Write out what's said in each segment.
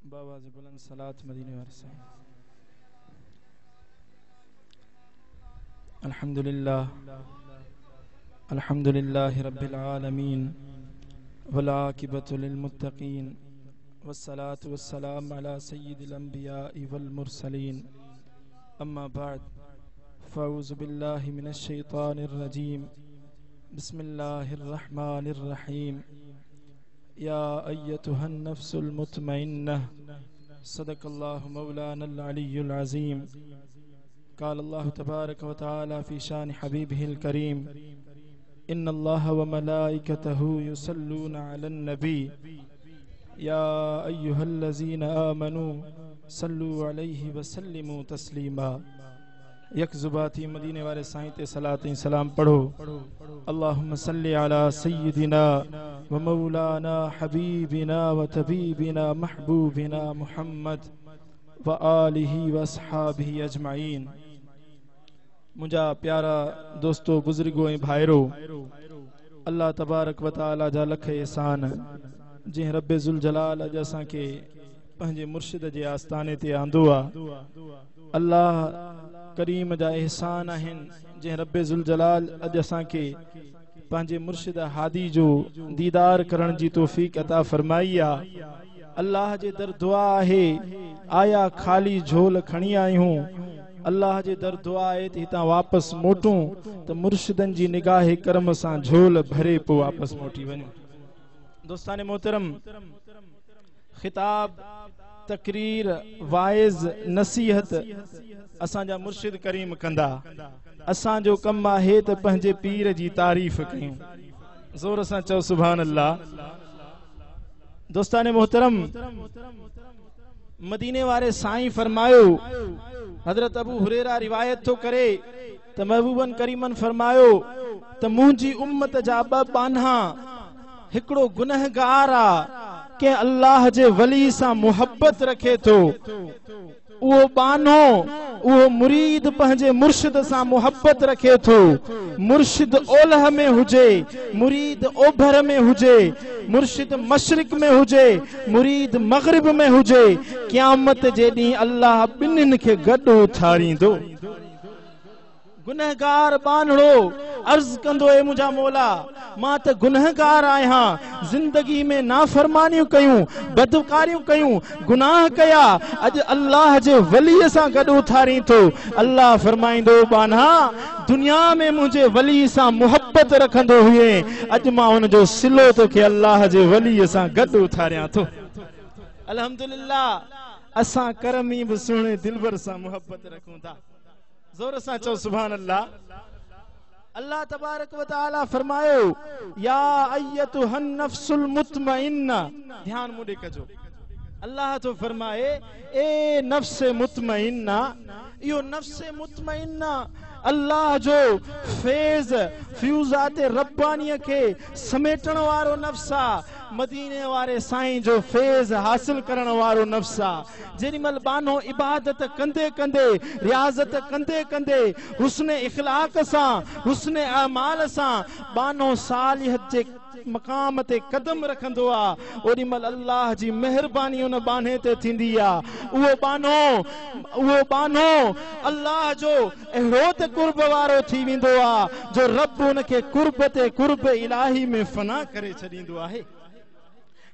बाबा बुलंद सलात मदीने वाले साईं। अल्हम्दुलिल्लाह अल्हम्दुलिल्लाहि रब्बिल आलमीन वल आकिबतु लिल मुत्तकीन वस्सलातु वस्सलाम अला सय्यिदिल अंबियाइ वल मुरसलीन अम्मा बाद फ़अऊज़ु बिल्लाहि मिनश शैतानिर रजीम बिस्मिल्लाहिर रहमानिर रहीम या अय्यतुहन नफ्सुल मुतमइन्नह सदकल्लाहु मौलानल अलियुल अज़ीम। क़ाल अल्लाहु तबारक व तआला फ़ी शान हबीबिहिल करीम इन्नल्लाह व मलाइकतहु युसल्लूना अलन नबी या अय्युहल्लज़ीना आमनू सल्लू अलैहि व सल्लिमू तस्लीमा। यक ज़ुबाती मदीने वाले साईं ते सलात सलाम पढ़ो। अल्लाहुम्मा सल्ली अला सय्यिदिना व मौलाना हबीबिना व तबीबिना महबूबिना मुहम्मद व आलिहि व अस्हाबिहि अजमाइन। मुंहिंजा प्यारा दोस्तो, बुज़ुर्गो ऐं भाइरो, अल्लाह तबारक व तआला जा लख एहसान जंहिं रब ज़ुल जलाल अॼु असांखे पंहिंजे मुर्शिद जे आस्ताने ते आंदो आहे। अल्लाह करीम जा एहसान आहिनि जंहिं रब ज़ुल जलाल अॼु असांखे पंहिंजे मुर्शिद हादी जो दीदार करण जी तौफ़ीक अता फरमाई आहे। अल्लाह जे दर दुआ आहे, आया खाली झोल खणी आयूं। अल्लाह जे दर दुआ आहे त हितां वापसि मोटूं त मुर्शिदनि जी निगाह करम सां झोल भरे पोइ वापसि मोटी वञूं। दोस्तान मोहतरम, खिताब, तकरीर, वाइज़, नसीहत असांजा मुर्शिद करीम कंदा। असांजो कमु आहे त पंहिंजे पीर जी तारीफ़ कयूं। ज़ोर सां चओ सुभान अल्लाह। दोस्तान मोहतरम, मदीने वारे साईं फरमायो, हज़रत अबू हुरैरा रिवायत थो करे त महबूबन करीमन फरमायो त मुंहिंजी उम्मत जा ॿ बान्हा, हिकिड़ो गुनहगार आहे, कंहिं अल्लाह जे वली सां मुहब्बत रखे थो, उहो बान्हो, उहो मुरीद पंहिंजे मुर्शिद सां मुहब्बत रखे थो। मुर्शिद ओलह में हुजे, मुरीद ओभर में हुजे, मुर्शिद मशरिक में हुजे, मुरीद मग़रिब में हुजे, क़यामत जे ॾींहुं अल्लाह ॿिन्हिनि खे गॾु उथारींदो। गुनहगार बानड़ो अर्ज़ कंदो, ए मुंहिंजा मौला, मां त गुनहगार आहियां, ज़िंदगी में नाफरमानियूं कयूं, बदकारियूं कयूं, गुनाह कया, अॼु अल्लाह जे वलीअ सां गॾु उथारी थो। अल्लाह फरमाईंदो, बान्हा, दुनिया में मुंहिंजे वली सां मुहब्बत रखंदो हुए, अॼु मां हुनजो सिलो तोखे अल्लाह जे वलीअ सां गॾु उथारियां थो। अल्हम्दुलिल्लाह, असां करमी बि सुहिणे दिलबर सां मुहब्बत रखूं था। ज़ोर सां चओ सुभान अल्लाह। अल्लाह तबारक व तआला फरमायो, या अय्यतुहन नफ्सुल मुतमइन्ना। ध्यान मूं ॾे कजो। अल्लाह थो फरमाए, ए नफ्स मुतमइन्ना, इहो नफ्स मुतमइन्ना अल्लाह जो फैज़ फ्यूज़ात रब्बानीअ खे समेटण वारो नफ्स आहे, मदीने वारे साईं जो फैज़ हासिल करण वारो नफ्स आहे। जेॾी महिल बानो इबादत कंदे कंदे, रियाज़त कंदे कंदे, हुस्न इख़लाक सां, हुस्न अमाल सां बानो सालिहत जे मकाम ते कदम रखंदो आहे, ओॾी महिल अल्लाह जी महिरबानी उन बाने ते थींदी आहे। उहो बानो अल्लाह जो अहिड़ो त कुर्ब वारो थी वेंदो आहे जो रब उनखे कुर्ब ते कुर्ब इलाही में फना करे छॾींदो आहे।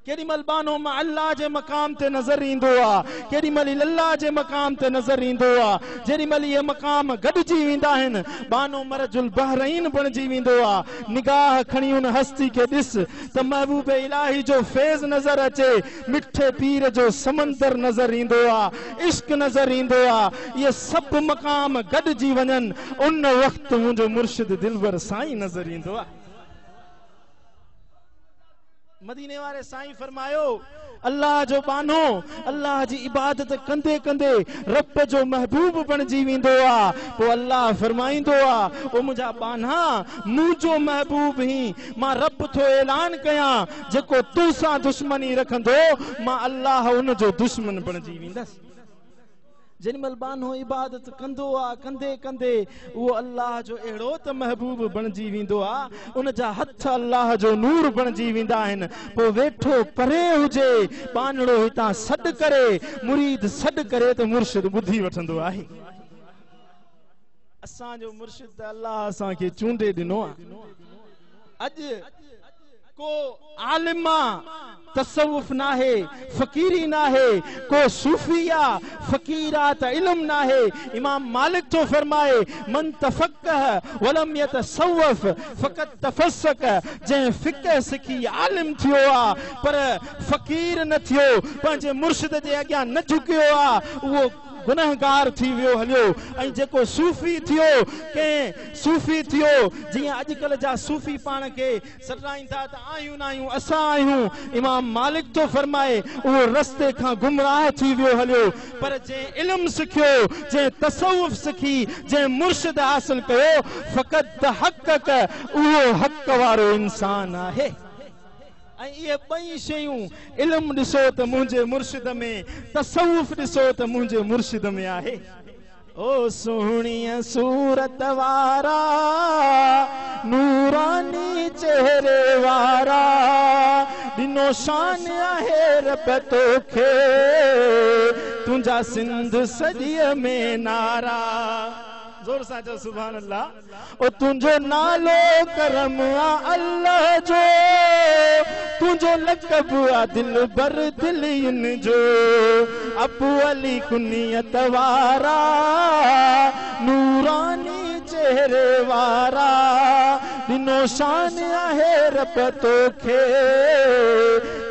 केॾी महिल बानो मां अल्लाह जे मकाम ते नज़र ईंदो आहे, केॾी महिल अल्लाह जे मकाम ते नज़र ईंदो आहे, जेॾी महिल इहे मकाम गॾिजी वेंदा आहिनि, बानो मरजुल बहरैन बणिजी वेंदो आहे। निगाह खणी उन हस्ती खे ॾिस त महबूब इलाही जो फैज़ नज़र अचे, मिठे पीर जो समंदर नज़र ईंदो आहे, इश्क नज़र ईंदो आहे। इहे सभु मकाम गॾिजी वञनि, उन वक़्तु मुंहिंजो मुर्शिद दिलबर साईं नज़र ईंदो आहे। मदीने वारे साईं फरमायो, अल्लाह जो बानो अल्लाह जी इबादत कंदे कंदे रब जो महबूब बणिजी वेंदो आहे। पोइ अल्लाह फरमाईंदो आहे, ओ मुंहिंजा बान्हा, मुंहिंजो महबूब ही मां रब थो ऐलान कयां, जेको तूं सां दुश्मनी रखंदो, मां अल्लाह उनजो दुश्मन बणिजी वेंदसि। جيڏي مهل ٻانهو عبادت ڪندو آ، ڪندي ڪندي اهو الله جو اهڙو ته محبوب بڻجي ويندو آ، ان جا هٿ الله جو نور بڻجي ويندا آهن، پوء ويٺو پري هجي، ٻانهڙو هتان سڏ ڪري، مريد سڏ ڪري ته مرشد ٻڌي وٺندو آهي. اسان جو مرشد ته الله اسان کي چونڊي ڏنو آ. اڄ ڪو عالم آ، تصوف ناهي، فقيري ناهي، ڪو صوفي آ، فقير آ ته علم ناهي. امام مالڪ ٿو فرمائي، من تفقه ولم يتصوف فقد تفسق، جنهن فقه سکي عالم ٿيو آ پر فقير نه ٿيو، پنهنجي مرشد جي اڳيان نه جهڪيو آ، اهو گنهگار ٿي ويو هليو ۽ جيڪو صوفي ٿيو ڪنهن صوفي ٿيو جيئن اڄڪلهه جا صوفي پاڻ کي سڏرائين ٿا ته آهيون ناهيون اسان آهيون امام مالڪ ٿو فرمائي اهو رستي کان گمراهه ٿي ويو هليو پر جنهن علم سکيو جنهن تصوف سکي جنهن مرشد حاصل ڪيو فقد تحقق اهو حق وارو انسان آهي. ۽ اهي ٻئي شيون، علم ڏسو ته منهنجي مرشد ۾، تصوف ڏسو ته منهنجي مرشد ۾ آهي. او سهڻيء صورت وارا، نوراني چهري وارا، ڏنو شان آهي رب توکي، تنهنجا سنڌ سڄيء ۾ نعرا. زور سان چئو سبحان الله. او تنهنجو نالو ڪرم آ الله جو، تنهنجو لقب آ دلبر دلين جو، ابو علي ڪنيت وارا، نوراني چهري وارا، ڏنو شان آهي رب توکي،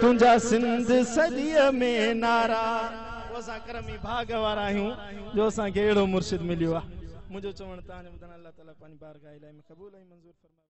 تنهنجا سنڌ سڄيء ۾ نعرا. پوء اسان ڪرمي ڀاڳ وارا آهيون جو اسان کي اهڙو مرشد مليو آ. منهنجو چوڻ توهان جو ٻڌڻ الله تعالي پنهنجي بارگاهه الهي ۾ قبول ۽ منظور فرمائي.